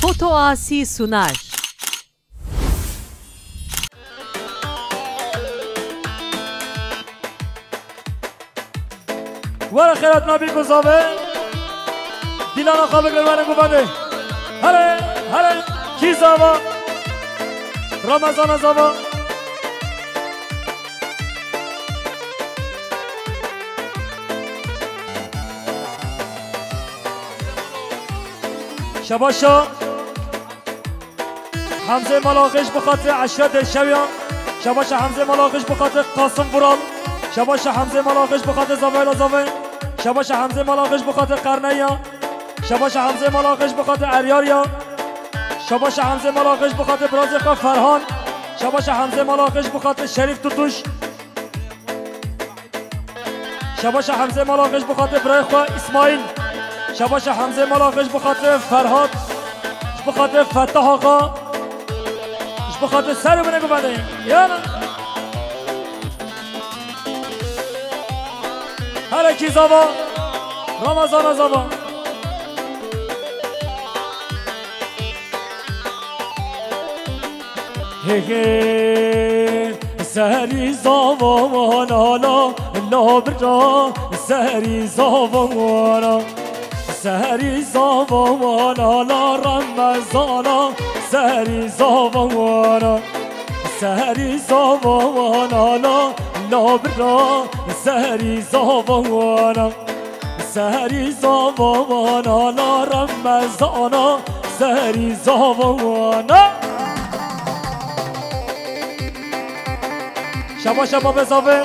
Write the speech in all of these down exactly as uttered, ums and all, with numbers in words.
Foto Asi sunar. Were xêrat nabî ku zave. Dîlana xwe bigre were ku bade. Here, here, kî zava? Ramazana zava. Şebaşa. Hemzê Malaxê ji bo xatirê Eşra Dêrşewiya. Şebaşa Hemzê Malaxê ji bo xatirê Qasim Vural. Şebaşa Hemzê Malaxê ji bo xatirê Zavayla Zavê. Şebaşa Hemzê Malaxê ji bo xatirê Qerneya. Şebaşa Hemzê Malaxê ji bo xatirê Eryarya. Şebaşa Hemzê Malaxê ji bo xatirê birazê xwe Ferhan. Şebaşa Hemzê Malaxê ji bo xatirê Şerîf Tutuş. Şebaşa Hemzê Malaxê ji bo xatirê birayê xwe Îsmaîl. Şebaşa Hemzê Malaxê ji bo xatirê Ferhat. Ji bo xatirê Fetah Axa. Ji bo xatirê ser û binê ku bendê. Yana. Here kî zava. Ramazana zava. He he, serî zava wana la, la bira, serî zava wana. Serî zava wana la Remezana, serî zava wana. Serî zava wana la, la bira, serî zava wana. Serî zava wana la Remezana, serî zava wana. Şebaşa babê zavê.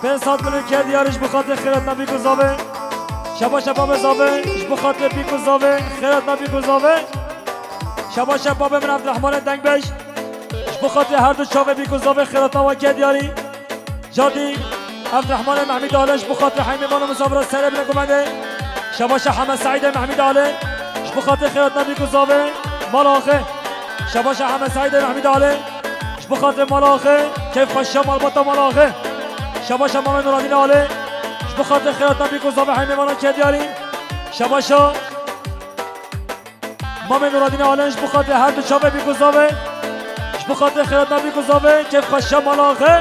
Pênc sed milyon kê diyarî ji bo xatirê xêrat nabî ku zavê. Şebaşa babê zavê, ji bo xatirê bî ku zavê, xêrat nabî ku zavê. Şebaşa babê min Evdirehmanê Dengbej. Ji bo xatirê her du çavê bî ku zavê xêrat nava kê diyarî. Cadî Evdirehmanê Mehmîd Ale ji bo xatirê heymê van û misafira serê bine gumendê. Şebaşa Hemed Seîdê Mehmîd Ale ji bo xatirê xêrat nabî ku zavê mala axê. Şebaşa Hemed Seîdê Mehmîd Ale ji bo xatirê mala axê. Keyf xweşiya malbata mala axê. Şebaşa Mamê Nuradînê Ale ji bo xatirê xêrat nabî ku zavê heymê vana kê diyarî. Şebaşa Mamê Nuradînê Alen ji bo xatirê her du çavê bî ku zavê. Ji bo xatirê xêrat nabî ku zavê. Kêf xweşiya mala axê.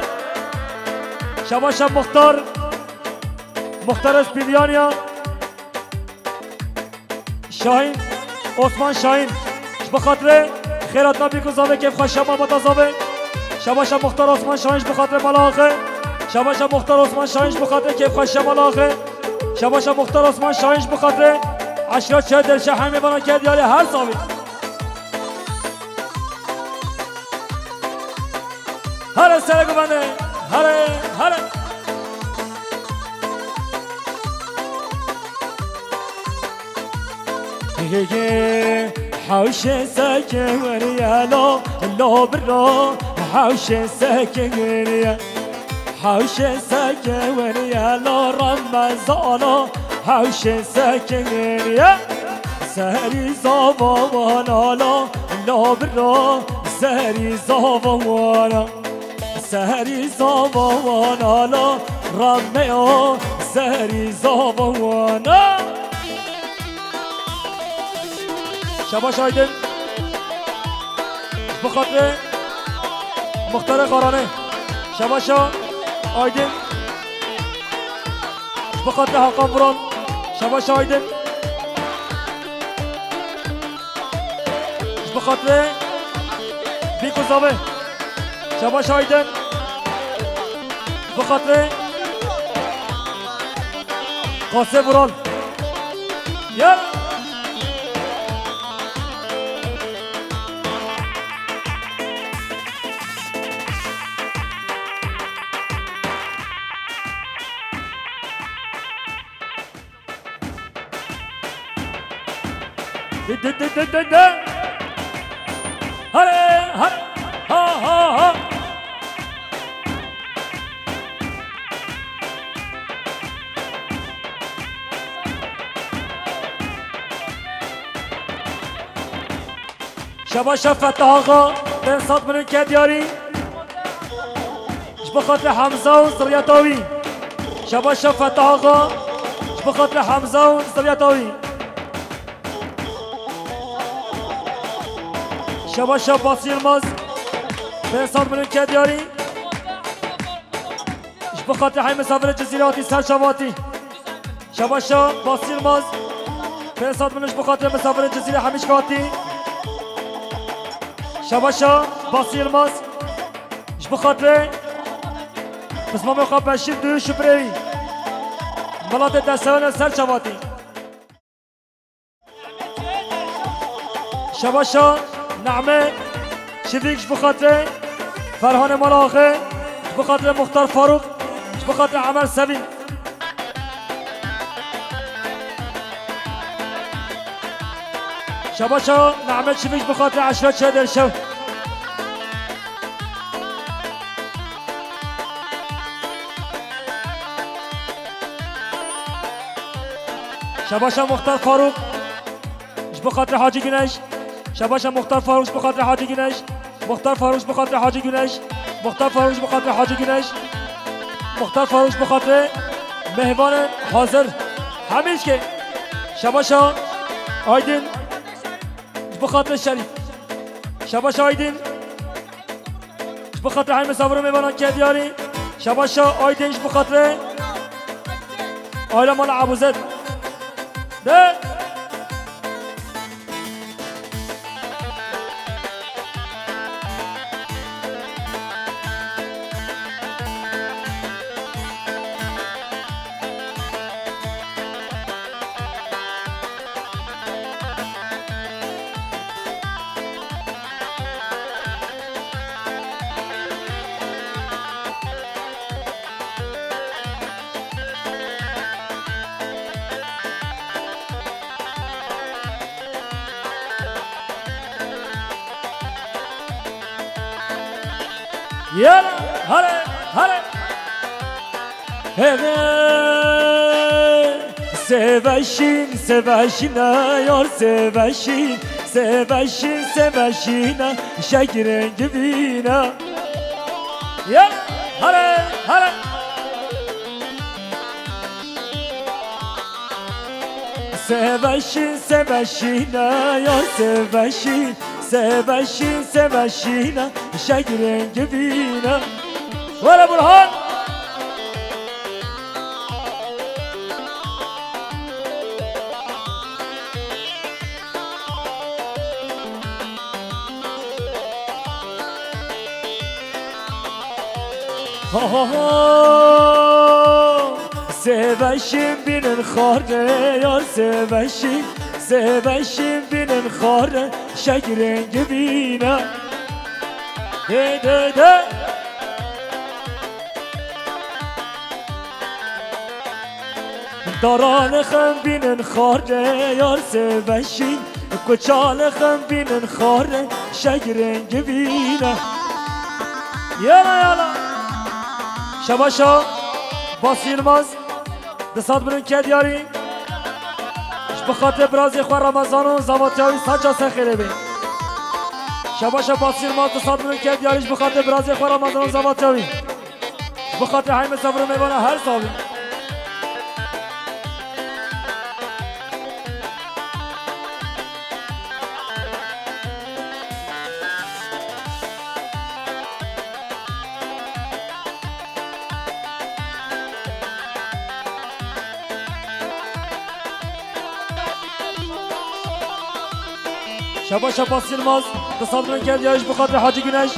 Şebaşa Muxtar. Muxtar ez pîviyaniya. Şahîn. Osman Şahîn. Ji bo xatirê xêrat nabî ku zavê. Kêf xweşiya malbata zavê. Şebaşa Muxtar Osman Şahîn ji bo xatirê mala axê. Şebaşa Muxtar Osman Şahîn ji bo xatirê kêf xweşiya mala axê. Şebaşa Muxtar Osman Şahîn ji bo xatirê eşra çew derşe hemê vana kê diyarî her zavî. Here sere guvende, here, here. Hege, hewşê seke weriye lo, lo bira, hewşê seke weriye. Hewşê seke weriye la Remezana, hewşê seke weriye. Serî zava wana la, la bira, serî zava wana. Serî zava wana la, Rameya, serî zava wana. Şebaş Aydin. Ji bo xatirê Muxtarê Xaranê. Şebaşa Aydin. Ji bo xatirê Hakan Vural. Şebaşa Aydin. Ji bo xatirê Bîk û Zavê. Şebaşa Aydin. Ji bo xatirê Qasê Vural. Ya. Di, di, di, di, di, di. Hare, hare. Ha, ha, ha. Şebaşa Fetah Axa, pênc sed milyon ke diyarî. Ji bo xatirê Hemza û ziriyeta wî. Şebaşa Fetah Axa, ji bo xatirê Hemza û ziriyeta wî. Şabaşa Bas Yilmaz. Pênc sed milyon ke diyarî. Ji bo xatirê hey misafirê Cizîrê hatî ser çav hatî. Şabaşa Bas Yilmaz. Pênc sed milyon ji bo xatirê misafirê Cizîrê Hemîşka hatî. Şabaşa Bas Yilmaz. Ji bo xatirê pismamê xwe Beşîr Duyuş û birê wî. Miletê Destewêne ser çav hatî. Şabaşa Name Çivîk ji bo xatirê Ferhanê Mala Axê, ji bo xatirê Muxtar Farûq, ji bo xatirê Emer Sevîn. Şabaşa Name Çivîk ji bo xatirê Eşref Çedêrşev. Şabaşa Muxtar Farûq. Ji bo xatirê Hacî Güneş. Şabaşa Muxtar Farûq ji bo xatirê Hacî Güneş. Muxtar Farûq ji bo xatirê Hacî Güneş. Muxtar Farûq ji bo xatirê Hacî Güneş. Muxtar Farûq ji bo xatirê mêvanê hazir. Hemîşkê. Şabaşa Aydin. Ji bo xatirê Şerîf. Şabaşa Aydin. Ji bo xatirê hey misafir û mêvanan ke diyarî. Şabaşa Aydin ji bo xatirê aile mala Ebûzed. De. Yala, hale, hale. Hele, seveşin, seveşine yar, seveşin, seveşin, seveşine şegrengivine. Yala, hale, hale. Seveşin, seveşine yar, seveşin, seveşin, seveşine şegrengivine. Were Burhan! Ha ha ha. Seveşin binin xare yar, seveşin, seveşin binin xare şegrengivine. De de de. Daranê xem bînin xare yar seveşîn, kuçalê xem bînin xare şegrên givîne. Yala yala. Şabaşa Bas Yilmaz, di sed bin ke diyarî. Ji bi xatirê birazê xwe Remezan û zavatiya wî saça ser xêrê bê. Şabaşa Bas Yilmaz, di sed bin ke diyarî ji bi xatirê birazê xwe Remezan û zavatiya wî. Ji bo xatirê hey misafir û mêvana her savî. Şabaşa Bas Yilmaz, di sed bin ke diyarî ji bo xatirê Hacî Güneş.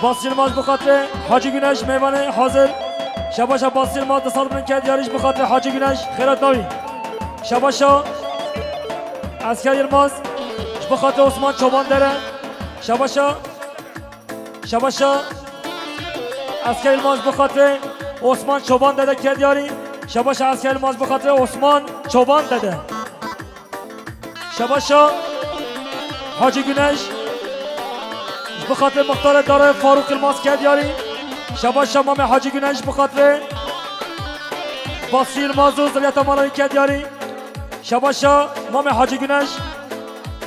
Bas Yilmaz ji bo xatirê Hacî Güneş, mêvanê hazir. Şabaşa Bas Yilmaz, di sed bin ke diyarî ji bo xatirê Hacî Güneş, xêrat navî. Şabaşa Esker Yilmaz, ji bo xatirê Osman Çoban Dere. Şabaşa Şabaşa Esker Yilmaz ji bo xatirê Osman Çoban Dede ke diyarî. Şabaşa Esker Yilmaz ji bo xatirê Osman Çoban Dede. Şabaşa Hacî Güneş ji bo xatirê Muxtarê Darê Farûq Yilmaz ke diyarî. Şabaşa Mamê Hacî Güneş ji bo xatirê Basî Yilmaz û ziliyeta mala wî ke diyarî. Şabaşa Mamê Hacî Güneş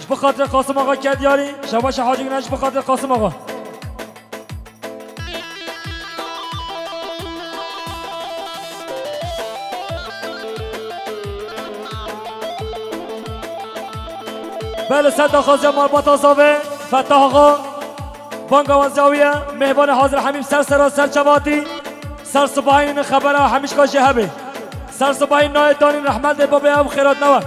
ji bo xatirê Qasim Axa ke diyarî. Şabaşa Hacî Güneş ji bo xatirê Qasim Axa. Belê, ser daxwaziya malbata Zavê. Fetah Axa, banga we zawiye, mêhvanê hazir hemî ser sera ser çavatî, ser sibahînê xebera hemîşka jê hebe. Ser sibahî nayê danîn rehmet dê babê ew xêrat newe.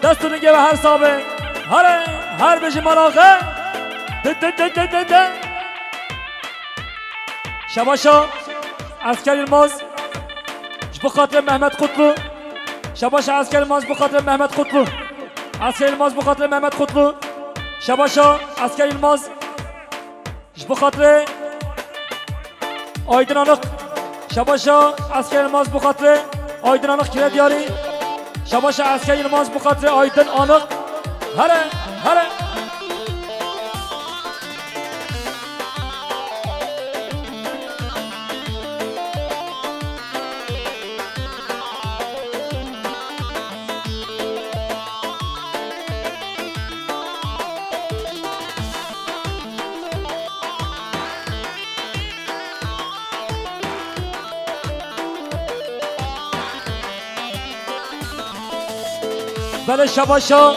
Dest û ningê we her sabe. Here, her bijî mala xe. Di, di, di, di, di, di. Şebaşa Esker Yilmaz ji bo xatirê Mehmet Kutlu. Şebaşa Esker Yilmaz ji bo xatirê Mehmet Kutlu. Esker Yilmaz ji bo xatirê Mehmet Kutlu. Şebaşa Esker Yilmaz ji bo xatirê Aydin Anık. Şebaşa Esker Yilmaz ji bo xatirê Aydin Anık kire diyarî. Şebaşa Esker Yilmaz ji bo xatirê Aydin Anık. Here, here. Belê şebaşa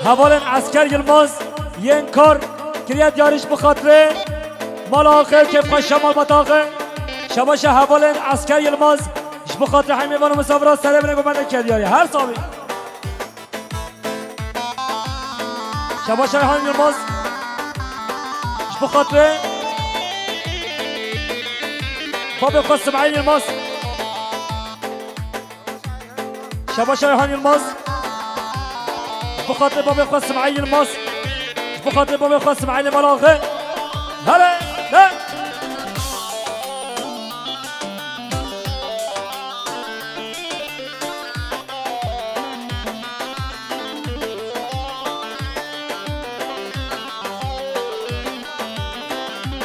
hevalên Esker Yilmaz yên kar kiriye diyarî ji bo xatirê mala axê, kêfxweşa malbata axê. Şebaşa hevalên Esker Yilmaz ji bo xatirê hemî mêvan û misafira serê binê gomendê kiriye diyarî. Her sabî. Şebaşa Reyhan Yilmaz ji bo xatirê babê xwe Simaîl Yilmaz. Şebaşa Reyhan Yilmaz ji bo xatirê babê xwe Simaîl Yilmaz. Ji bo xatirê babê xwe Simaîlê mala axê. Hele, hele.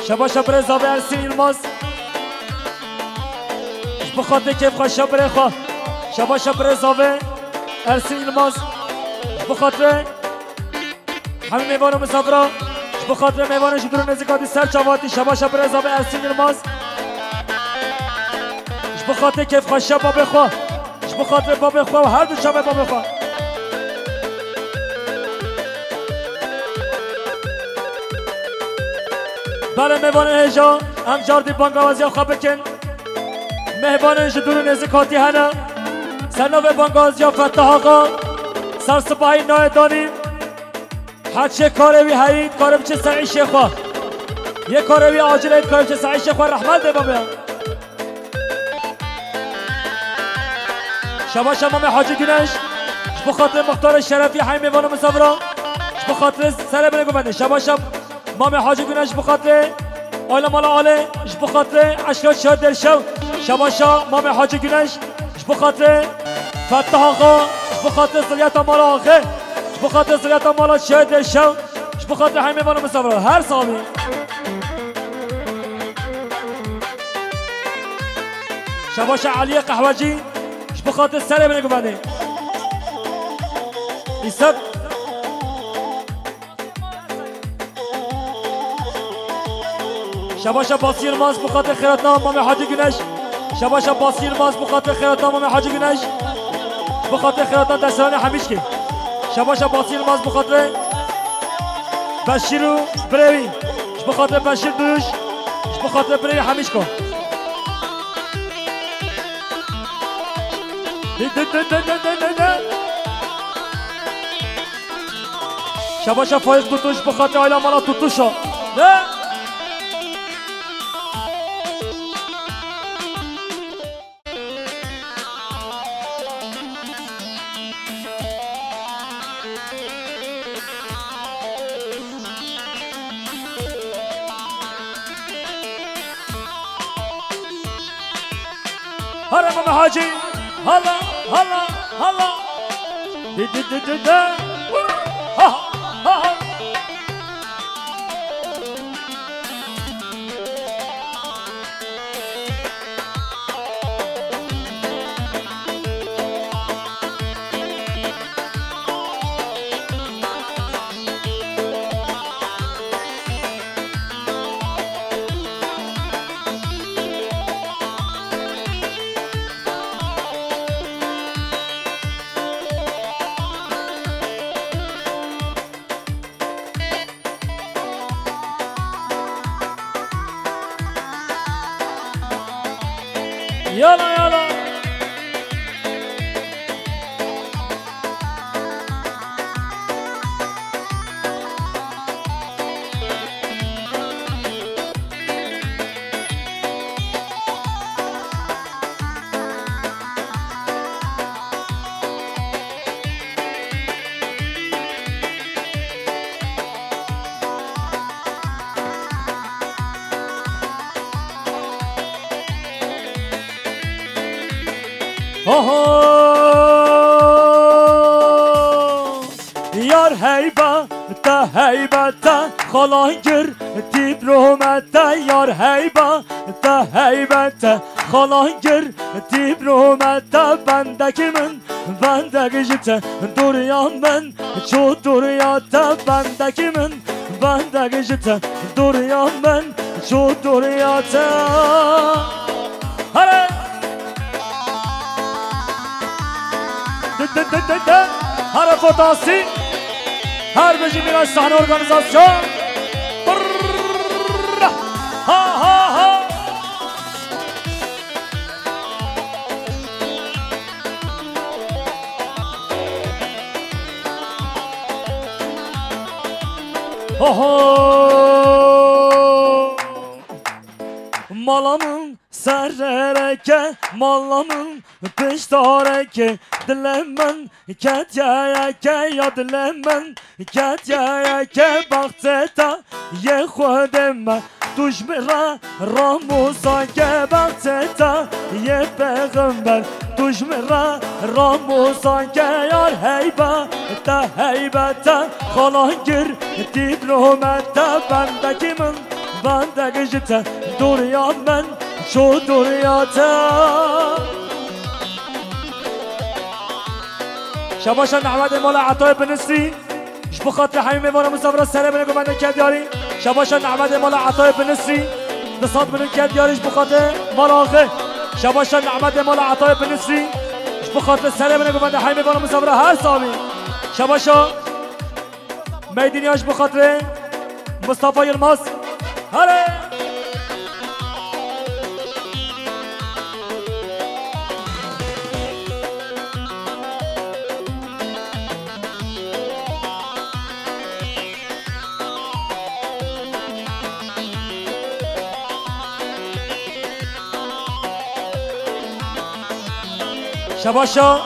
Şebaşa birêz avê Ersîn Yilmaz. Ji bo xatirê kêfxweşiya birê xwe. Şebaşa birêz avê Ersîn Yilmaz. Ji bo xatirê hemî mêvan û misafira, ji bo xatirê mêvanê ji dûr û nêzîk hatî ser çav hatî, şebaşa birêz avê Ersîn Yilmaz. Ji bo xatirê kêfxweşiya babê xwe, ji bo xatirê babê xwe û her du çavê babê xwe. Belê mêvanên hêja, em cardî bangawaziya xwe bikin. Mêvanên ji dûr û nêzîk hatî hene. Ser navê bangawaziya Fetah Axa, ser sipahî nayê danî. Her çê karê wî heyî, dikare biçe ser îşê xwe. Yê karê wî acil heyî, dikare biçe ser îşê xwe, rehmet dê babe. Şebaşa Mamê Hacî Güneş, ji bo xatirê muxtarê şerefî heyî mêvan û misafira, ji bo xatirê serê binê guvendê. Şebaşa Mamê Hacî Güneş ji bo xatirê Ayla Mala Alê, ji bo xatirê Eşref Şehir Dêrşew. Şebaşa Mamê Hacî Güneş, ji bo xatirê Fetah Axa, ji bo xatirê ziliyeta Mala Axê, ji bo xatirê ziliyeta Mala Şehir Dêrşew, ji bo xatirê hemê van û misafira. Her sabî. Şebaşa Eliyê Qehwecî, ji bo xatirê serê binê guvendê. Îsef. Şebaşa Basî Yilmaz, ji bo xatirê xêratna Mamê Hacî Güneş. Şebaşa Basî Yilmaz, ji bo xatirê xêratna Mamê Hacî Güneş. Ji bo xatirê xêratna Deseranê Hemîşkê. Şebaşa Basî Yilmaz, ji bo xatirê Beşîr û birê wî. Ji bo xatirê Beşîr Duyuş. Ji bo xatirê birê wî Hemîşko. Şebaşa Faîz Tutuş, bi xatirê aîla mala Tutuşa. Ne? Hara Mehmet Hacı, hala, hala, hala. Di, di, di, di, di. Ha, ha, ha, ha. Yala, yala. Oho! Yar heybete, heybete, xalangir dîbromete, yar heybete, heybete, xalangir dîbromete, bendekî min, bendek ji te dûriya min, çû dûriya te, bendekî min, bendek ji te dûriya min, çû dûriya te. Here! Dın dın dın dın dın. Here potansî. Her bijî mîra sahne organizasyon. Brrrr. Ha ha ha. Ho ho. Mala min serereke, mala min piştareke, dilê min ketiyeyeke, ya dilê min ketiyeyeke, baxtê te yê Xwedê me, tu ji min re ramûsa ke, baxtê te yê pêxember, tu ji min re ramûsa ke, yar heybete, heybete, xalangir dîbromete, bendekî min, bendek ji te dûriya min, çû dûriya te. Şabaşa Nehmedê mala Etayê Binisrî. Ji bo xatirê hemî mêvana misafira serê bine govendê Kedyarî. Şabaşa Nehmedê mala Etayê Binisrî. Du sed milyon Kedyarî ji bo xatirê mala axê. Şabaşa Nehmedê mala Etayê Binisrî. Ji bo xatirê serê bine govendê hemî mêvana misafira her sabî. Şabaşa Meydîniya ji bo xatirê Mustafa Yilmaz. Here! Şebaşa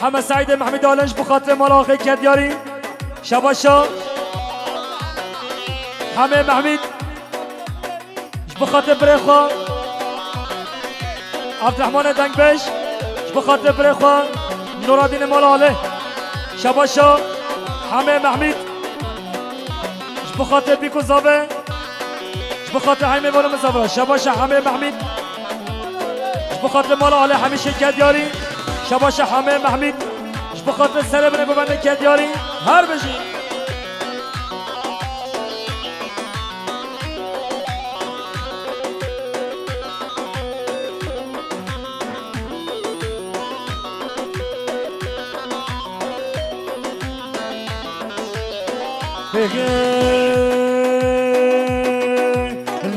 Heme Seîdê Mehmîd Alin ji bo xatirê mala axê Kedyarî. Şebaşa Hemê Mehmîd. Ji bo xatirê birê xwe Abdurehmanê Dengbêj, ji bo xatirê birê xwe Nuradînê Mala Alê. Şebaşa Hemê Mehmîd. Ji bo xatirê Bîk û Zavê. Ji bo xatirê hemê vana min zavra. Şebaşa Hemê Mehmîd. Ji bo xatirê Mala Alê Hemîşê Kedyarî. Şebaşa Hemê Mehmîd. Ji bo xatirê serê binê govendê Kedyarî. Her bijî.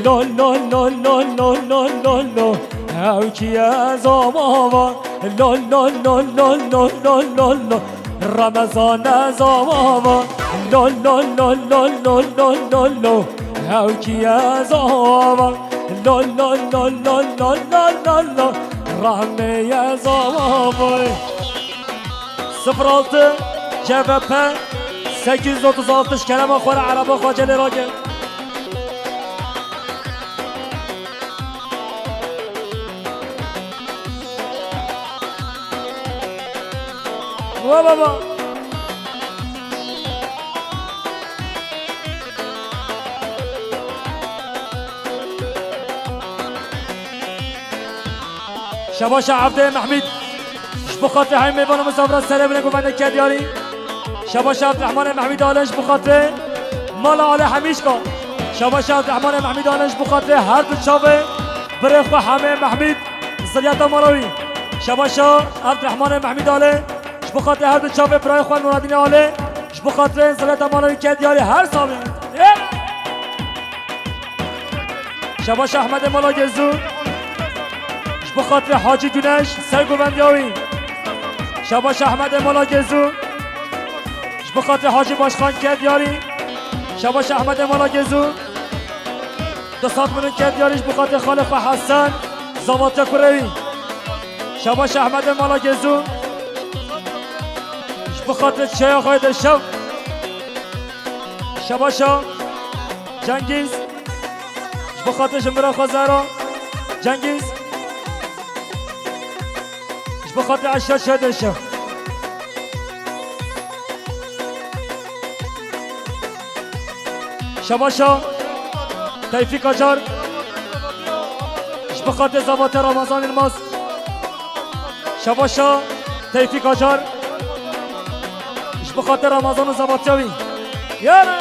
Lo lo lo lo lo lo lo lo. Ew kî ye zavava. Lo lo lo lo lo lo lo lo. Remezan e zavava. Lo lo lo lo lo lo lo lo. Ew kî ye zavava. Lo lo lo lo lo lo lo lo. Rehmê ye zavava. Sıfır altı C V P sekiz yüz otuz altı, ji kerema xwe re ereba xwe celê rake. Wa baba. Şebaşa Evdê Mehmîd. Ji bo xatirê hemî mêvana misafira serê binê govendê Kedyarî. Şebaşa Evdirehmanê Mehmîd Alin ji bo xatirê Mala Alê Hemîşka. Şebaşa Evdirehmanê Mehmîd Alin ji bo xatirê her du çavê birê xwe Hemê Mehmîd, ziliyeta mala wî. Şebaşa Evdirehmanê Mehmîd Alê ji bo xatirê her du çavê birayê xwe Nuradînê Alê, ji bo xatirê ziliyeta mala wî Kedyarî her sabî. Şebaşa Ehmedê Mala Gezû. Ji Ji bo xatirê Hacî Guneş, sergovendiya wî. Şabaş Ehmedê Mala Gezû. Ji bo xatirê Hacî Başkan Kedyarî. Şabaş Ehmedê Mala Gezû. Du sed milyon Kedyarî ji bo xatirê xalê xwe Hesen. Zavatiya kurê wî. Şabaş Ehmedê Mala Gezû. Ji bo xatirê çeya xwe de şev. Şabaşa Cengîz. Ji bo xatirê ji mira xwe Zehra. Cengîz. Ji bo xatirê eşya çeya de şev. Şabaşa Tevfîk Acar. Ji bo xatirê Zavate Ramazan Yilmaz. Şabaşa Tevfîk Acar. Ji bo xatirê Ramazan û Zavatiya wî. Yara.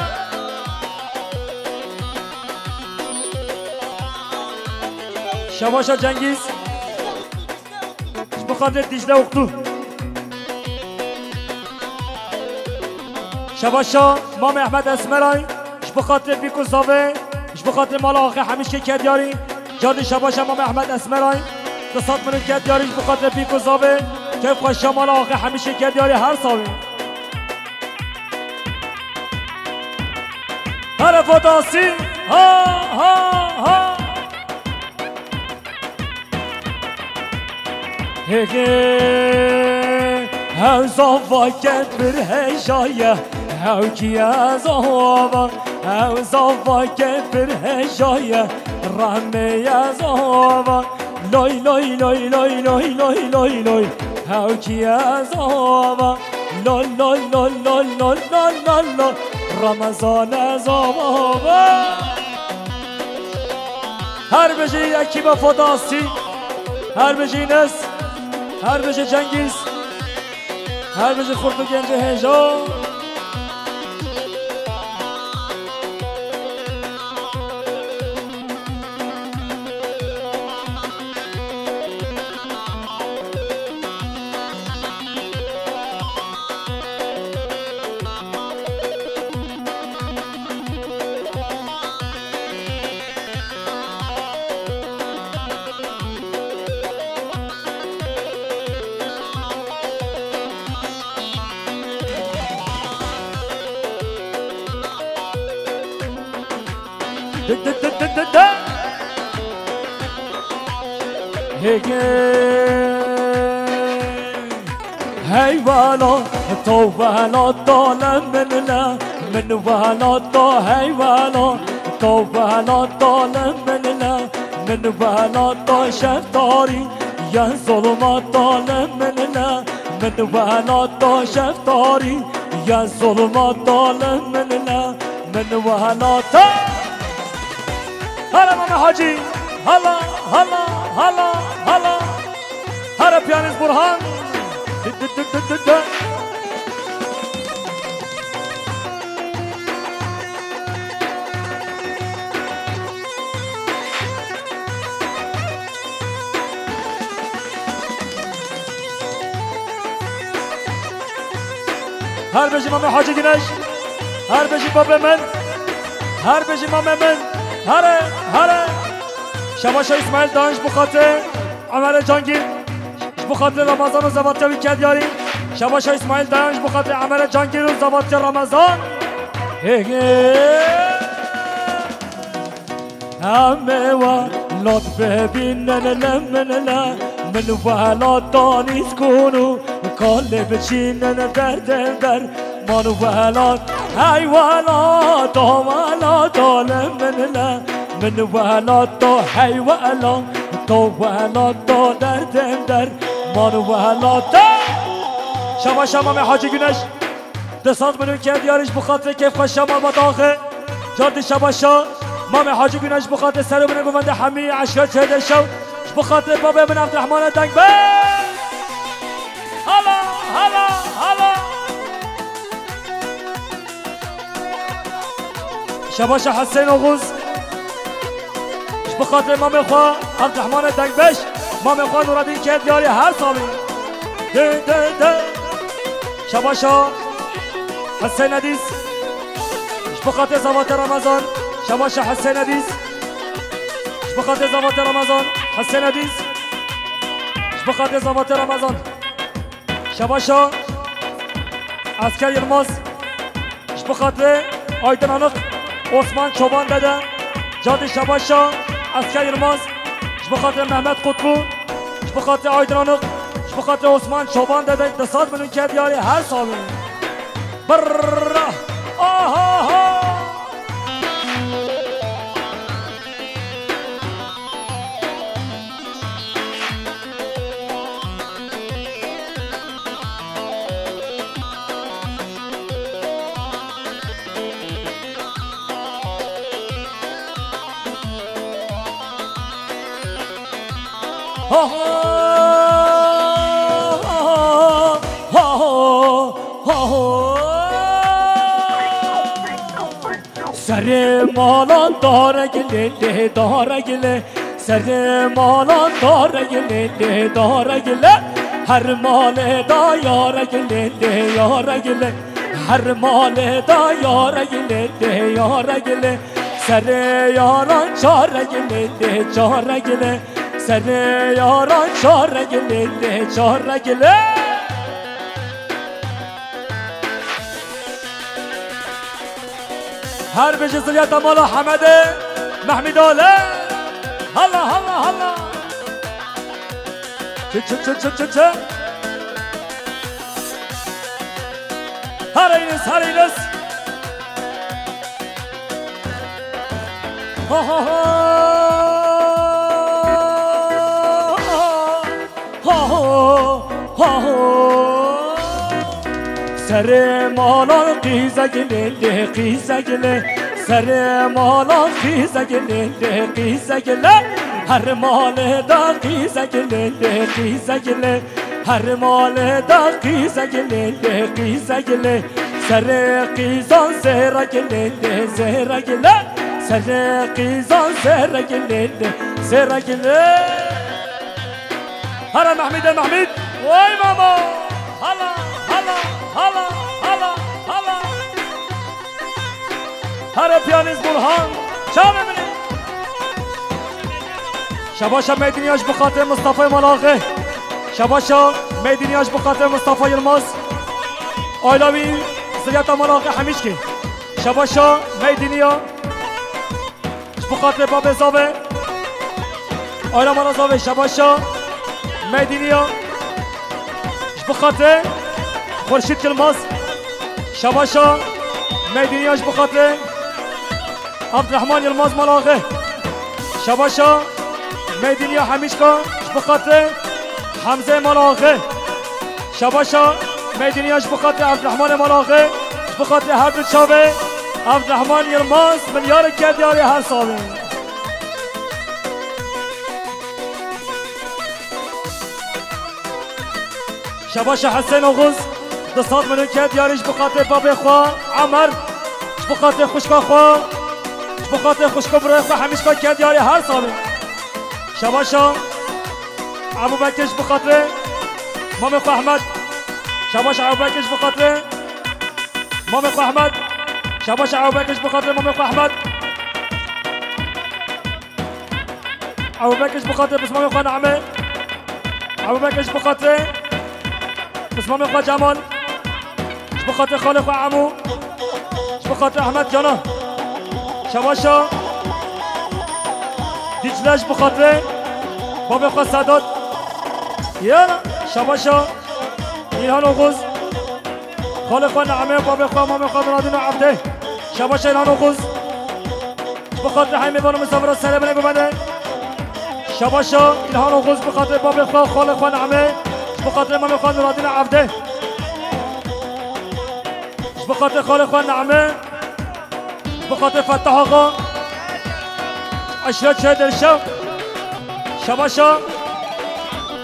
Şabaşa Cengîz. Ji bo xatirê Dîcle Oxtu. Şabaşa Mamê Ehmed Esmeray. Ji bo xatirê Bîk û Zavê. Ji bo xatirê mala axê Hemîşkê Kedyarî. Cardî şabaşa Mamê Ehmed Esmeray. Du sed milyon Kedyarî ji bo xatirê Bîk û Zavê. Keyf xweşa mala axê Hemîşkê Kedyarî her sawî. Here Fodasî. Ha, ha, ha. Hêgê, hew zava kempir hejaye, hew kiye zava, hew zava kempir hejaye, rahmeye zava. Loy, loy, loy, hew kiye zava, loy, loy, Ramazane zava. Her bijî ekîba Fodasî, her bijî Nes, her bijî Cengîz, her bijî xurt û gencê hêja. Hege. Hey wala, to wala, to le min le, min wala, to hey wala, to wala, to le min le, min wala, to şeftarî, ya zulma, to le min le, min wala, to şeftarî, ya zulma, to le min le. Min wehela te. Hala Mame Hacî. Hala, hala, hala, hala. Hala piyanîst Burhan. Dü, dü, dü, dü, dü, dü. Her bijî Mame Hacî Güneş. Her bijî babê min. Her bijî mamê min. Here, here. Şebaşa İsmail Dayan ji bo xatirê Ömerê Cangîr. Ji bo xatirê Ramazan û Zevatya wî Kedyarî. Şebaşa İsmail Dayan ji bo xatirê Ömerê Cangîr û Zevatya Ramazan. He, he. Em ê we lot bibînin li min le, min welata nîskûn û kalê biçînin derdê der. Man welat, hey welat, o welat, o li min le, min welat, o hey welat, o welat, o derdê der. Man welat. Şebaşa Mame Hacî Güneş. Du sed milyon Kedyarî ji bo xatirê keyfxweşiya malbata axê. Cardî şebaşa Mame Hacî Güneş ji bo xatirê serê min ê govendê hemî eşret çêde şew. Ji bo xatirê babê min Evdirehmane Dengbêj. Hala, hala, hala. Şebaşa Hesên Oxuz. Ji bo xatirê mamê xwe Evdirehmane Dengbêj, mamê xwe Nureddin Kedyarî her salî. Dê, dê, dê. Şebaşa Hesên Edîs. Ji bo xatirê Zevatê Ramazan. Şebaşa Hesên Edîs. Ji bo xatirê Zevatê Ramazan. Hesên Edîs. Ji bo xatirê Zavatê Ramazan. Şebaşa Esker Yilmaz. Ji bo xatirê Aydin Anık, Osman Çoban Dede. Cadî şebaşa Esker Yilmaz. Ji bo xatirê Mehmet Kutlu. Ji bo xatirê Aydin Anık. Ji bo xatirê Osman Çoban Dede. Du sed milyon ke diyarê her salê. Brrrr. Aha ha. Serê malan daregilê lê daregilê. Serê malan daregilê lê daregilê. Her malê da yaregilê lê yaregilê. Her malê da yaregilê lê yaregilê. Serê yaran çaregilê lê çaregilê. Serê yaran çaregilê lê çaregilê. Her bijî ziliyeta mala Hemedê Mehmîd Ale. Hala, hala, hala. Çi, çi, çi, çi, çi, çi. Her eyniz, her eyniz. Ha, ha, ha. Ha ho, ha ho. Serê malan qîzegilê lê qîzegilê. Serê malan qîzegilê lê qîzegilê. Her malê da qîzegilê lê qîzegilê. Her malê da qîzegilê lê qîzegilê. Serê qîzan zêregilê lê zêregilê. Serê qîzan zêregilê lê zêregilê. Here Mehmîdê Mehmîd. Way mama. Hala, hala, hala, hala, hala. Here piyanîst Burhan. Çavê min ê. Şebaşa Meydîniya ji bo xatirê Mistafayê Malaxê. Şebaşa Meydîniya ji bo xatirê Mistafa Yilmaz. Ayla wî ziliyeta Malaxê Hemîşkê. Şebaşa Meydîniya. Ji bo xatirê babê Zavê. Ayla mala Zavê şebaşa Meydîniya. Ji bo xatirê Xurşîd Yilmaz. Şebaşa Meydîniya ji bo xatirê Abdurrahman Yilmaz Malaxê. Şebaşa Meydîniya Hemîşka ji bo xatirê Hemzê Malaxê. Şebaşa Meydîniya ji bo xatirê Evdirehmanê Malaxê, ji bo xatirê her du çavê Evdirehman Yilmaz, milyareke diyarê her salê. Şebaşa Hesên Oxuz, du sed milyon ke diyarê ji bo xatirê babê xwe Emer, ji bo xatirê xwişka xwe, ji bo xatirê xwişka birayê xwe Hemîşka ke diyarê her salê. Şebaşa Ebû Bekir ji bo xatirê mamê xwe Ehmed. Şebaşa Ebû Bekir ji bo xatirê mamê xwe Ehmed. Şebaşa Ebû Bekir ji bo xatirê mamê xwe Ehmed. Ebû Bekir ji bo xatirê pismamê xwe Nehmê. Ebû Bekir ji bo xatirê pismamê xwe Cemal. Ji bo xatirê xalê xwe Emo. Ji bo xatirê Ehmed Cana. Şebaşa Dîcle ji bo xatirê babê xwe Sedat. Yana şebaşa Îlhan Oxuz. Xalê xwe Nehmê, babê xwe, mamê xwe Nuradîn û Evdê. Şebaşa Îlhan Oxuz. Ji bo xatirê hemê van û misafira serê binê bibende. Şebaşa Îlhan Oxuz, ji bo xatirê babê xwe, xalê xwe Nehmê, ji bo xatirê mamê xwe Nuradîn û Evdê. Ji bo xatirê xalê xwe Nehmê, ji bo xatirê Fetah Axa, eşret Çêdirşew. Şebaşa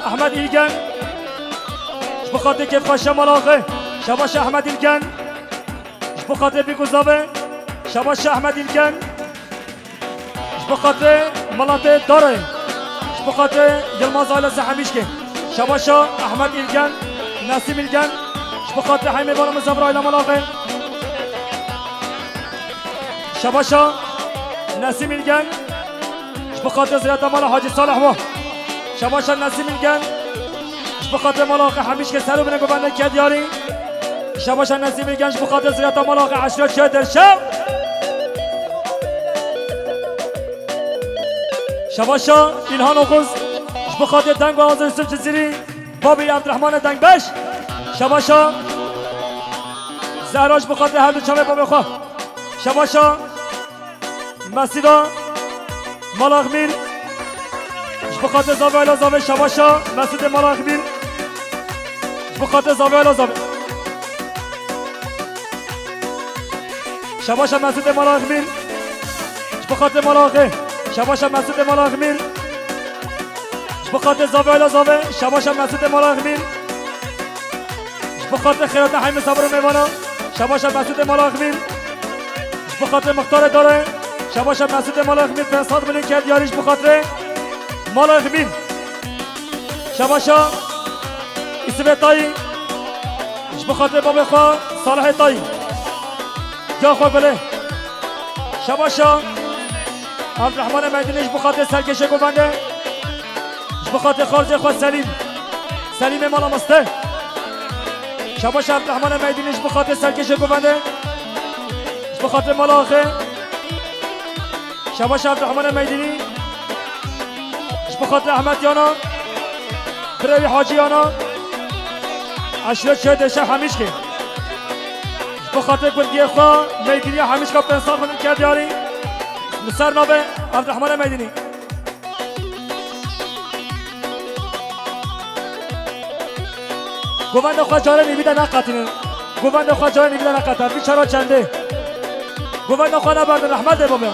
Ehmed Îlgen, ji bo xatirê kêfxweşiya Malaxê. Şebaşa Ehmed Îlgen. Ji bo xatirê Bîk û Zavê, şebaşa Ehmed Îlgen. Ji bo xatirê miletê Darê. Ji bo xatirê Yilmaz ailesi Hemîşkê. Şebaşa Ehmed Îlgen, Nesîm Îlgen. Ji bo xatirê hemê van û misafira aile Malaxê. Şebaşa Nesîm Îlgen. Ji bo xatirê ziyareta mala Hacî Salih wa. Şebaşa Nesîm Îlgen. Bi xatirê mala axê Hemîşkê ser û binê govendê Kedyarî. Şebaşa Nesîmî Genç bi xatirê zireta mala axê Eşref Çedir şev. Şebaşa İlhan Oğuz ji bi xatirê deng û azir Yusuf Cizîrî, babî Evdirehmanê Dengbeş. Şebaşa Zehra ji bi xatirê her du çavê babê xwe. Şebaşa Mesîda Malaxmîr, ji bi xatirê zavê Ayla Zavê, şebaşa Mesûdê Malaxmîr, ji bi xatirê zavê Ayla Zavê. Şebaşa Mesûdê Malaxmîr, ji bi xatirê Malaxê, şebaşa Mesûdê Malaxmîr, ji bi xatirê zavê Ayla Zavê, şebaşa Mesûdê Malaxmîr. Ji bi xatirê xeyrata Hemî Sabir û mêvana, şebaşa Mesûdê Malaxmîr. Ji bi xatirê Mixtarê Dare, şebaşa Mesûdê Malaxmîr, pênc sed milyon Kedyarî ji bi xatirê Malaxmîr. Şebaşa Îsivê Tayî, ji bi xatirê babê xwe Salihê Tayî. Ca xwe gulê. Şebaşa Evdirehmanê Meydînî ji bi xatirê serkêşê govendê. Ji bi xatirê xarzê xwe Selîm. Selîmê mala Miste. Şebaşa Evdirehmanê Meydînî ji bi xatirê serkêşê govendê. Ji bi xatirê mala axê. Şebaşa Evdirehmanê Meydînî. Ji bi xatirê Ehmed Yana. Birê wî Hacî Yana. Eşref Çê Dêşe Hemîşkê. Ji bi xatirê gundiyê xwe Meydîniya Hemîşka pênc sed milyon Kedyarî. Li ser navê Evdirehmanê Meydînî. Govenda xwe carê nîvî de neqetînin. Govenda xwe carê nîvî de neqete. Vî çara çendê. Govenda xwe neberdin, rehmet ê bibe.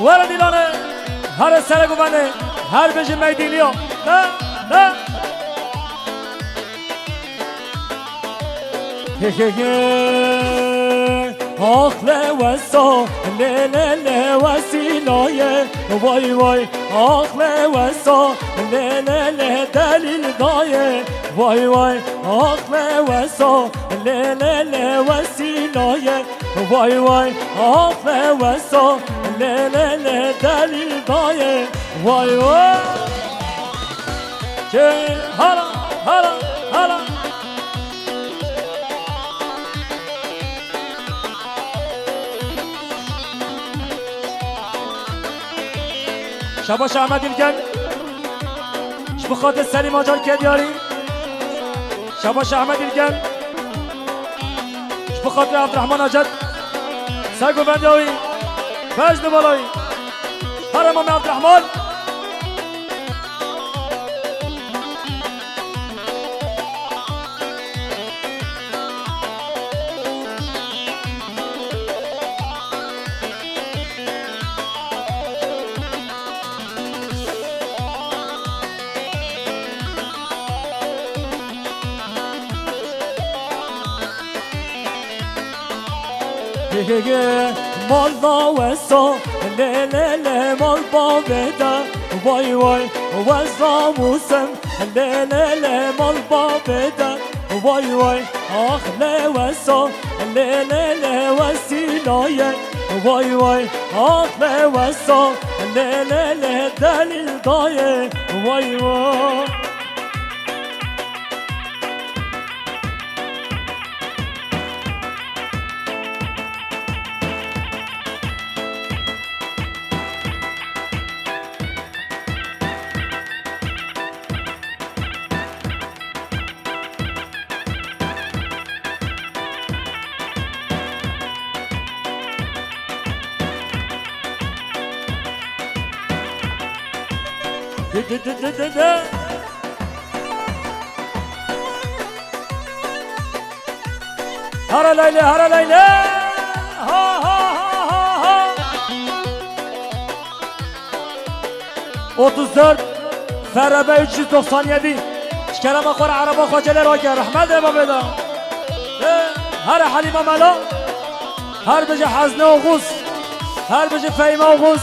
Were dîlane, here sere guvene, her bêje Meydîniya. Ne, ne. He, he, he. Ax lewesa, lê, lê, lê, wesîlaye, vay, vay. Ax lewesa, lê, lê, lê, delîl daye, vay, vay. Ax lewesa, lê, lê, lê, wesîlaye, vay, vay. Ax lewesa, lê, lê, lê, delîl daye, vay, vay. Çê, hala, hala, hala. Şabaş Ahmet İlgen. Ji bi xatir Selîm Acar Kedyarî. Şabaş Ahmet İlgen. Ji bi xatir Abdurrahman Acar. Ser govendê wî. Fez li bala wî. Herê Mamê Abdurrahman. He, he, he, mal da wesa, lê, lê, lê, mal bavê de, vay, vay, weza musem, lê, lê, lê, mal bavê de, vay, vay, ax lê wesa, lê, lê, lê, wesîlaye, vay, vay, ax lê wesa, lê, lê, lê, delîl daye, vay, vay. Di, di, di, di, di, di. Hara laylê, hara laylê. Ha, ha, ha, ha, ha. Otuz dört F R B üç yüz doksan yedi. Ji kerema xwe re ereba xwe celê rake. Rehmet ê babê de. Ê, here Helîma Mela. Her bêje Hezne Oğuz. Her bijî Fehîme Oxuz,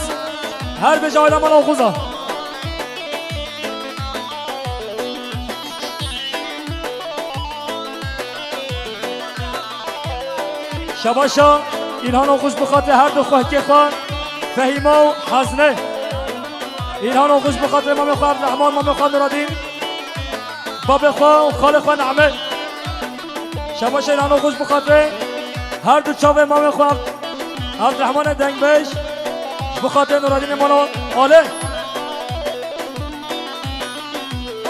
her bijî aîleman Oxuza. Şebaşa Îlhan Oxuz bi xatirê her du xwehkê xwe Fehîme û Hazne. Îlhan Oxuz bi xatirê mamê xwe Evdirehman, mamê xwe Nuradîn, babê xwe û xalê xwe Nehme. Şebaşa Îlhan Oxuz bi xatirê her du çavê mamê xwe Evdirehmanê dengbêj, ji bi xatirê Nuradînê mala Ale.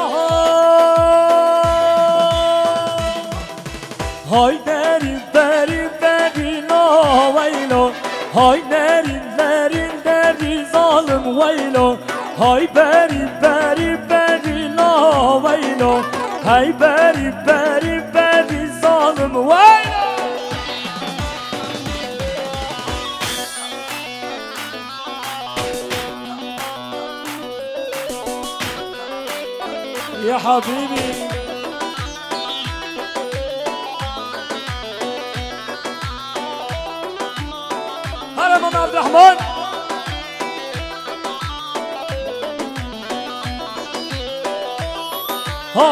Aha! Hay derî berî berî la weylo. Hay derî berî derî zalim weylo. Hay berî berî berî la weylo. Hay berî berî berî zalim weylo. Ya Habîbî. Here Mem Evdirehman. Ha,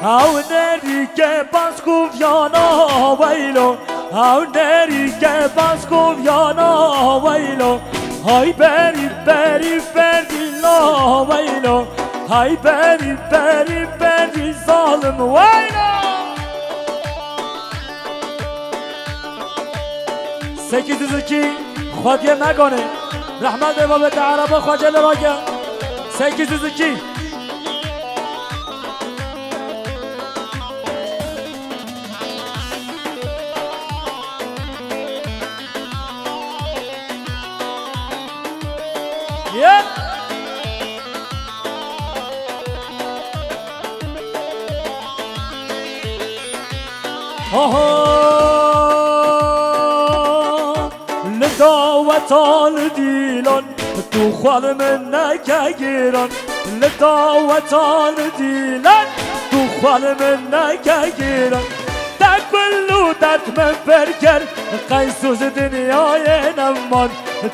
ha. Ew derî ke baskûviyana weylo, ew derî ke baskûviyana weylo. Hay berî berî berî la weylo. Hay berî berî berî zalim weylo. Sekiz yüz iki Xwediyê Meganê. Rehmet ê babê te Ereba Xwecê li rake. Sekiz yüz iki. Ye. Aha! Li daweta li dîlan, tu xwe li min neke giran. Li daweta li dîlan, tu xwe li min neke giran. Te kul û dert min pir kir, qey soz dinyayê neman.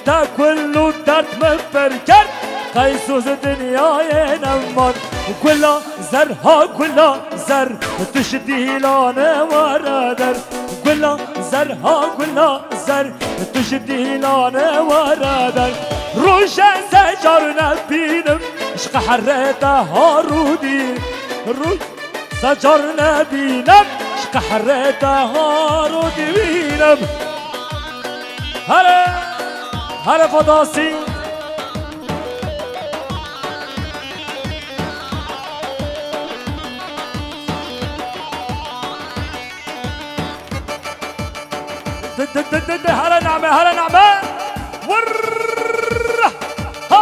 Te kul û dert min pir kir, qey soz dinyayê neman. Gula zer ha gula zer, tu ji dîlanê were der. Gula zer ha gula zer, tu ji dîlanê were der. Roje se car nebînim, ji qehrê te ha rûdî. Rû- Se car nebînim, ji qehrê te ha rûdî wînim. Here, here Fodasî. Di, di, di, di, di, here Name, here Name. Wirr! Ha!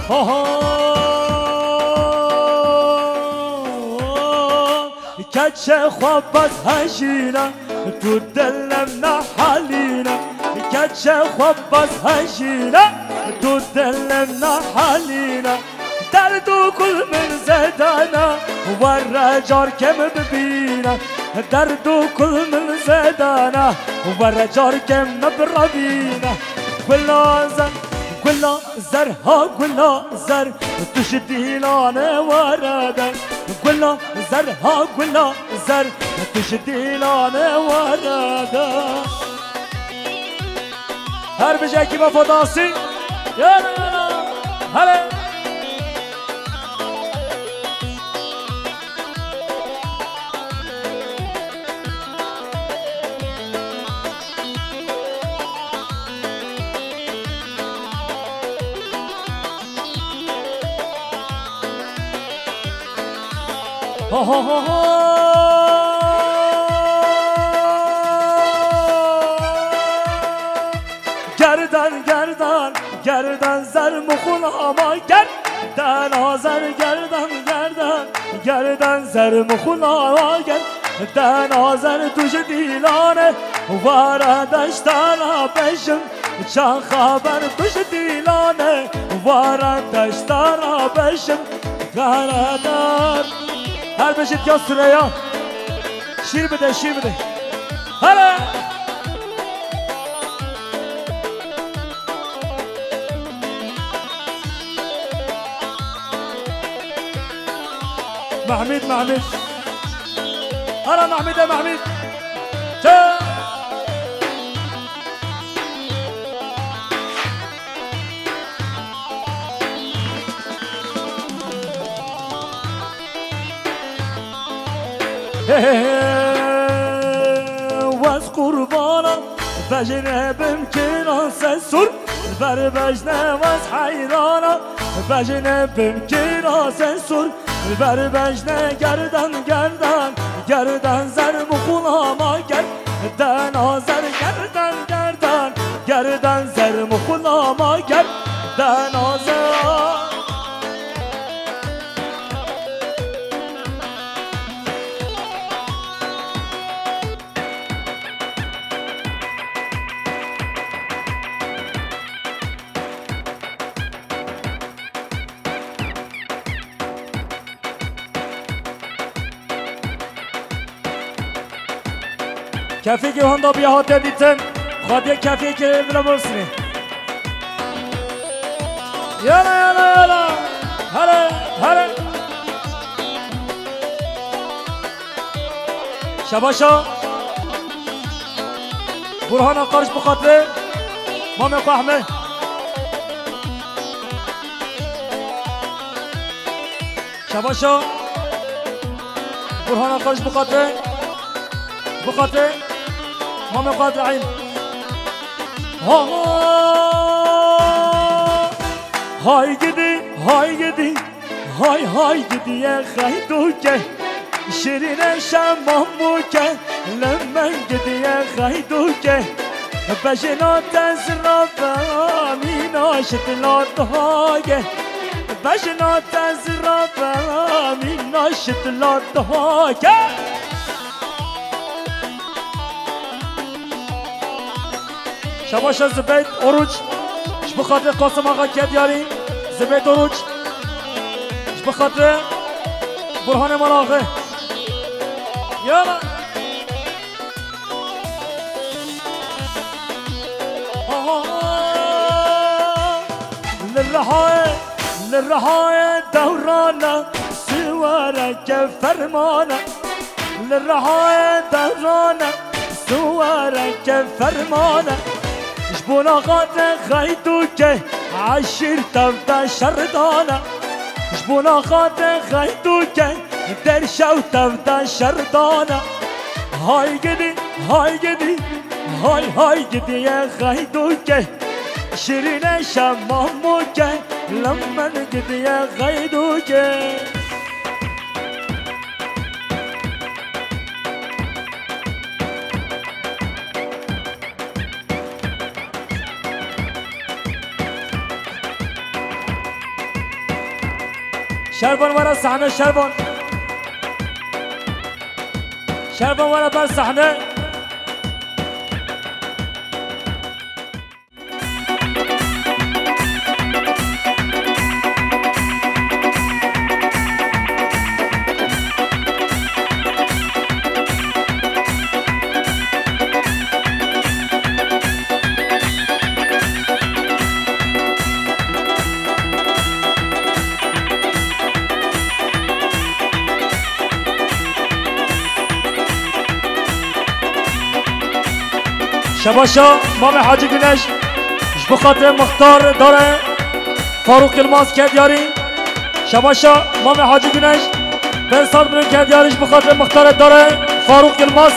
Ho, ho. Keçê xwe baz hejîne, tu dilem nehalîne. Keçê xwe baz hejîne, tu dilem nehalîne. Derd û kul min zêdane, were carkê min bibîne. Derd û kul min zêdane, were carkê min birevîne. Gula zer, gula zer ha gula zer, tu ji dîlanê were der. Gula zer ha gula zer, tu ji dîlanê were der. Her bijî ekîba Fodasî. Yana yana. Hele. Ho, ho, ho, ho. Gerdan, gerdan, gerdan zer mixul ama gerdan azer gerdan, gerdan, gerdan zer mixul ama gerdan. Denazer tu ji dîlan e, were deşta ra bejim. Çaxa ber tu ji dîlan e, were deşta ra bejim. Karadar. Her bijît ya Sureya. Şîr bide, şîr bide. Hele! Mehmîd, Mehmîd. Hara Mehmîd e, Mehmîd. Çe! He, he, he, wez qurbana, bejne bim kira sesur, ber bejne wez heyrana, bejne bim kira sesur, ber bejne gerdan, gerdan, gerdan zer muxulama ger, dena zer gerdan, gerdan, gerdan zer muxulama ger, dena zer. Kefê ke handa biya hate dîtin. Xwedê kefê ke bila borsinê. Yala, yala, yala. Here, here. Şebaşa. Burhan Akar ji bo xatirê mamê xwe Ehmed. Şebaşa. Burhan Akar ji bo xatirê. Ji bo xatirê. Mamê xwe Ebrahîm. Ha! Hay gidi, hay gidi. Hay hay gidiye xeydûke, şirîne şemamoke, li min gidiye xeydûke. Bejna te zira be mîna şitla dihage. Bejna te zira be mîna şitla dihage. Şebaşa Zibeyt Oruç, ji bo xatirê Qasim Axa Kedyarî, Zibeyt Oruç, ji bo xatirê Burhanê Mala Axê. Yala. Aha. Li Rihayê, li Rihayê dewrana, siwareke fermana. Li Rihayê dewrana, siwareke fermana. Ji bona xatirê xeydûke, eşîr tev de şer dana. Ji bona xatirê xeydûke, der şev tev de şer dana. Hay gidî, hay gidî, hay hay gidiye xeydûke. Şirîne şemamoke, li min gidiye xeydûke. Şervan were sahne, Şervan. Şervan were ber sahne. Şebaşa Mamê Hacî Güneş, ji bo xatirê Muxtar Dare Farûq Yilmaz Kedyarî. Şebaşa Mamê Hacî Güneş, pênc sed milyon Kedyarî ji bo xatirê Muxtarê Dare Farûq Yilmaz.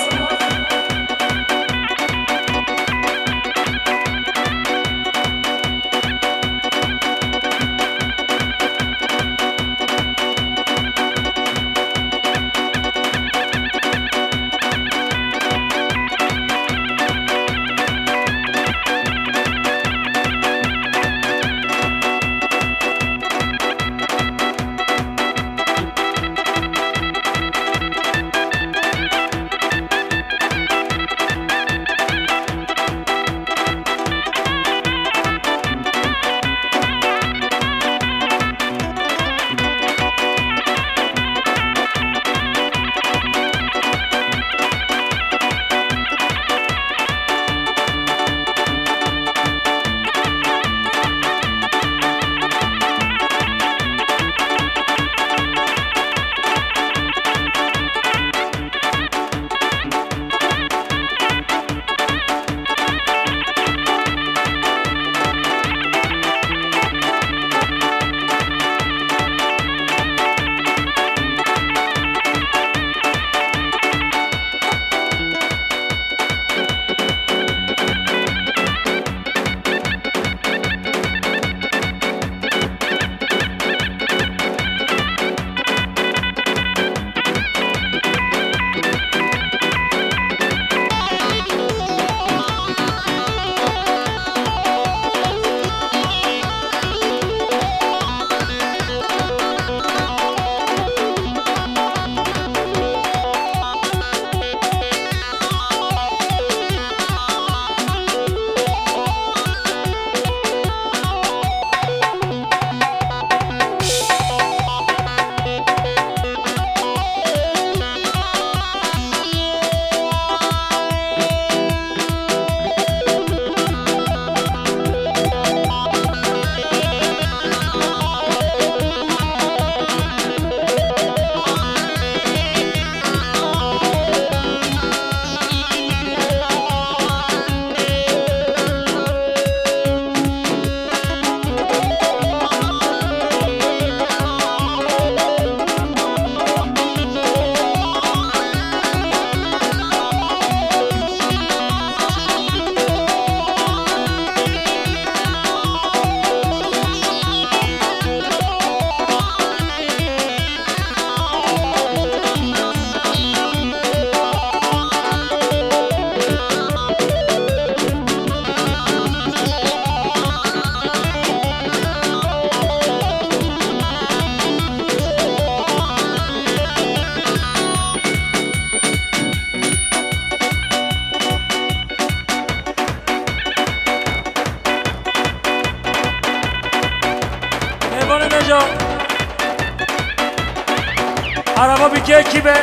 Araba bike kî be?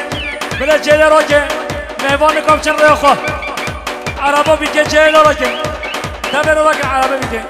Bile cêle rake. Mêvan nikam çin rê xwe. Araba bike cêle rake. Tevê rake araba bike.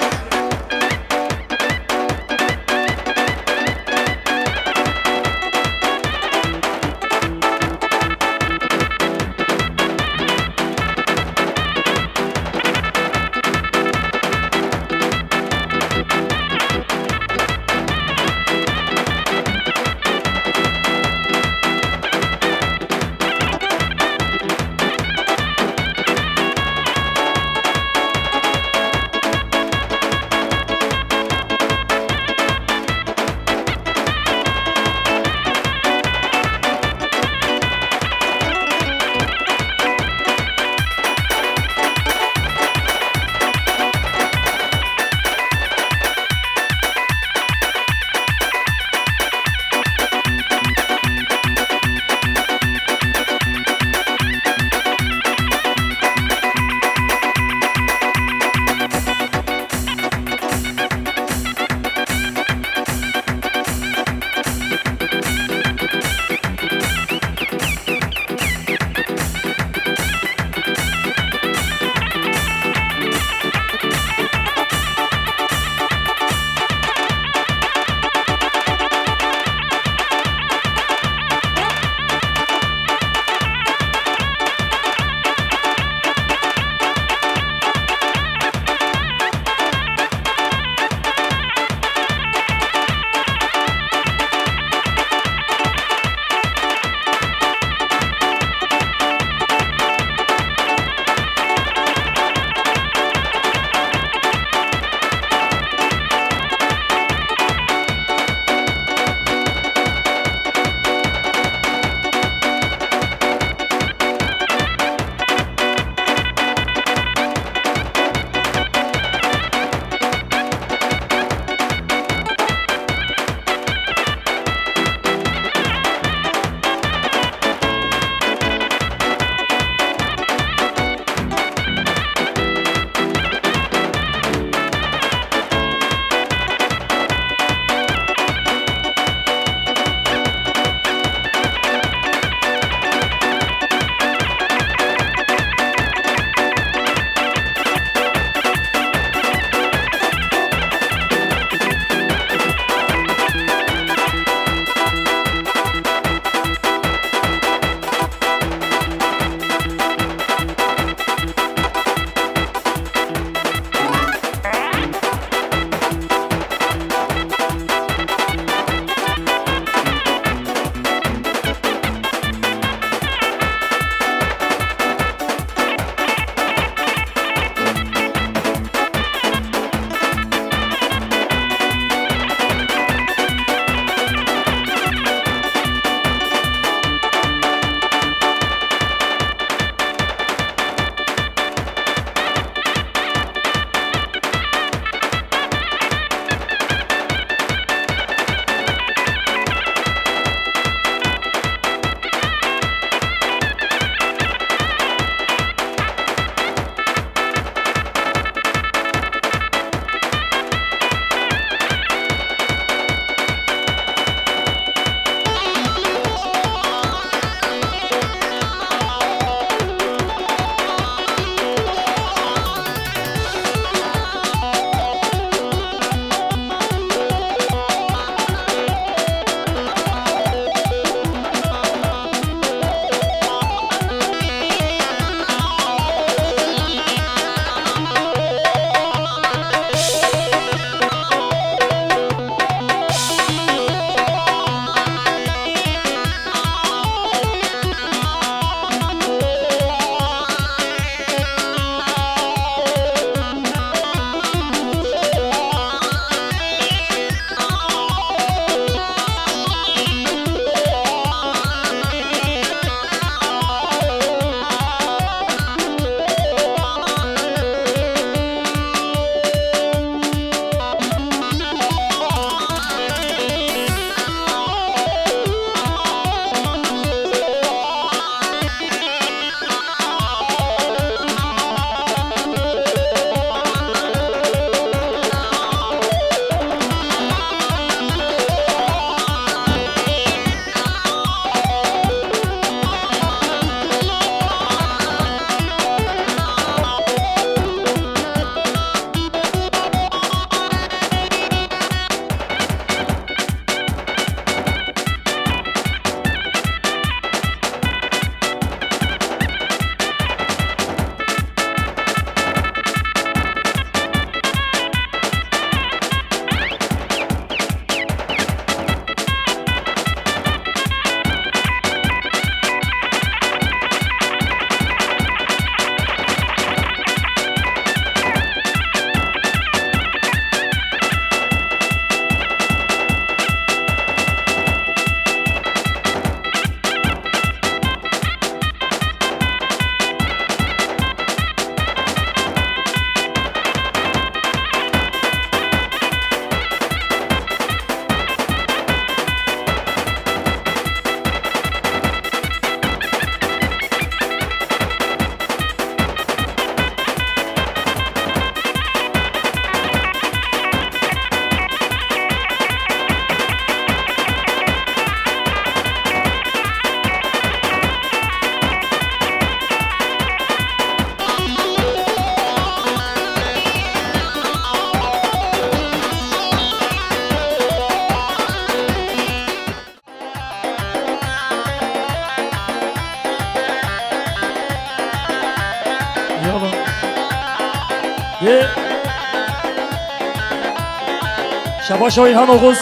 Şebaşa Îlhan Oxuz,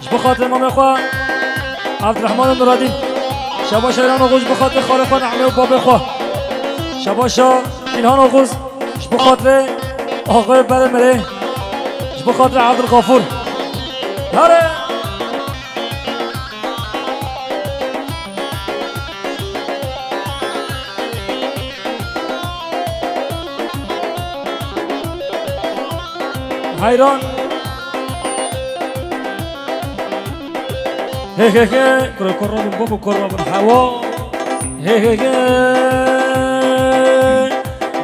ji bo xatirê mamê xwe Evdirehman Nuradîn. Şebaşa Îlhan Oxuz ji bo xatirê xalê xwe Nehmê û babê xwe. Şebaşa Îlhan Oxuz ji bo xatirê axayê berê mirê, ji bo xatirê Evdilxafûr. Here! Heyran. He he he. Kuro korra bin, bobo korra bin. Hewa. He he he.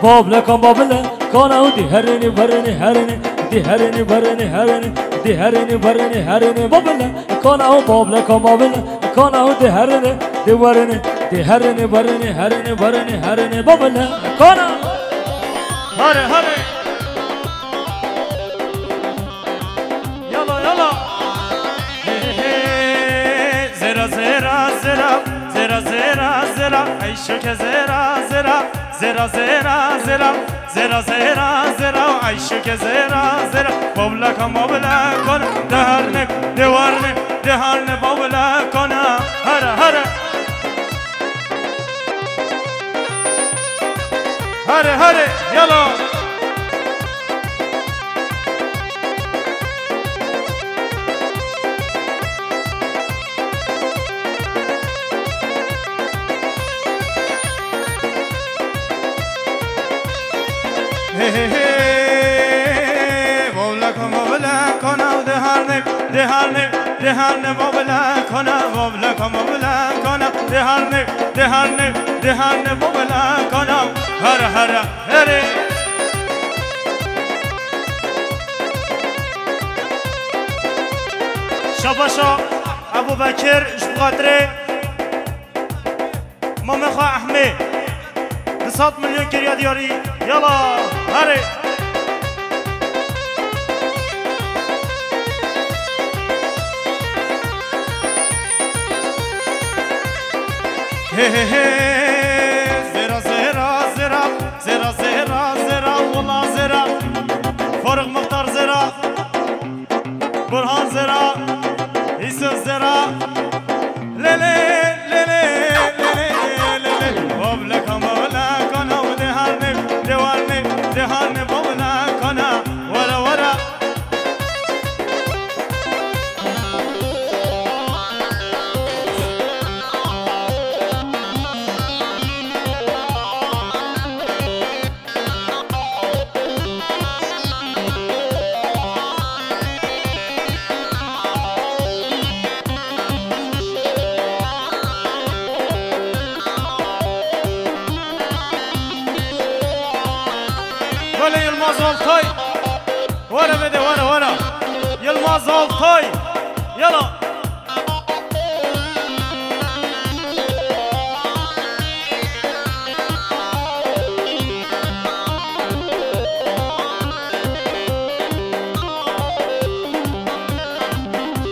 Bablekan babile. Kana û di herini berini herini. Di herini berini herini. Di herini berini herini. Babile. Kana û bablekan babile. Kana û di herini. Di werini. Di herini berini herini berini herini. Babile. Kana. Hare hare. Yala yala. He he he. Zera zera zera. Zera zera zera. Ey şoke zera zera. Zera zera zera. Zera zera zera. Ey şoke zera zera. Bavlaka mavlakon. De herne de warne. De herne bavlakona. Hare hare. Hare hare, yala. He he he. Bavlaka mavlakona, de harne, de harne, de harne bavlakona, bavlaka mavlakona, de harne, de harne, de harne bavlakona. Hare hare. Herê. Şabaşa Ebû Bekir ji xatirê mamê xwe Ehmê. Du sed milyon kiriya diyarî. Yala, herê. He he he. Zera zera zera. Zera zera zera wala zera. Faruk Muxtar zera. Burhan zera. Îsa zera. Lele lele lele lele. Bavlaka mavlakana û deharne dewarne deharne bavlakana. Wara wara. Wele Yilmaz Altay. Were vede, were, were. Yilmaz Altay. Yala.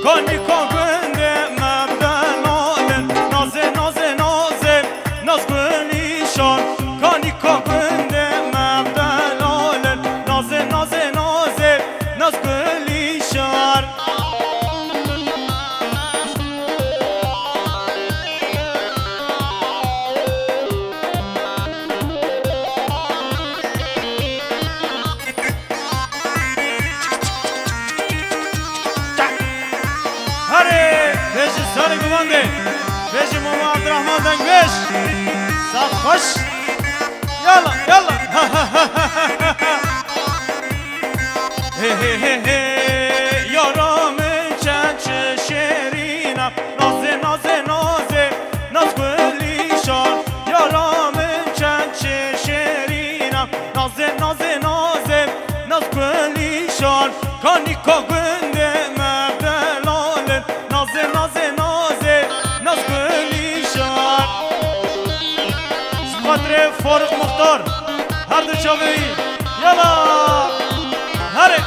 Kanîka gundê me bi delalin, nazê, nazê, nazê, Nazgulîşan. Kanîka gundê me bi delalin, nazê, nazê, nazê, Nazgulîşan. Herê, bêjî serê guvandê. Bêjî Mama Abdurrahman Dengbêj. Sax xweş. Yalla, yalla. He, he, he, he. Yara min çend çi şêrîn e. Nazê, nazê, nazê. Nazgulîşan. Yara min çend çi şêrîn e. Nazê, nazê, nazê, Nazgulîşan. Kanîka gundê me bi delalin. Nazê, nazê, nazê, Nazgulîşan. Ji xatirê Faruk Muxtar. Her du çavê wî. Yala. Herê.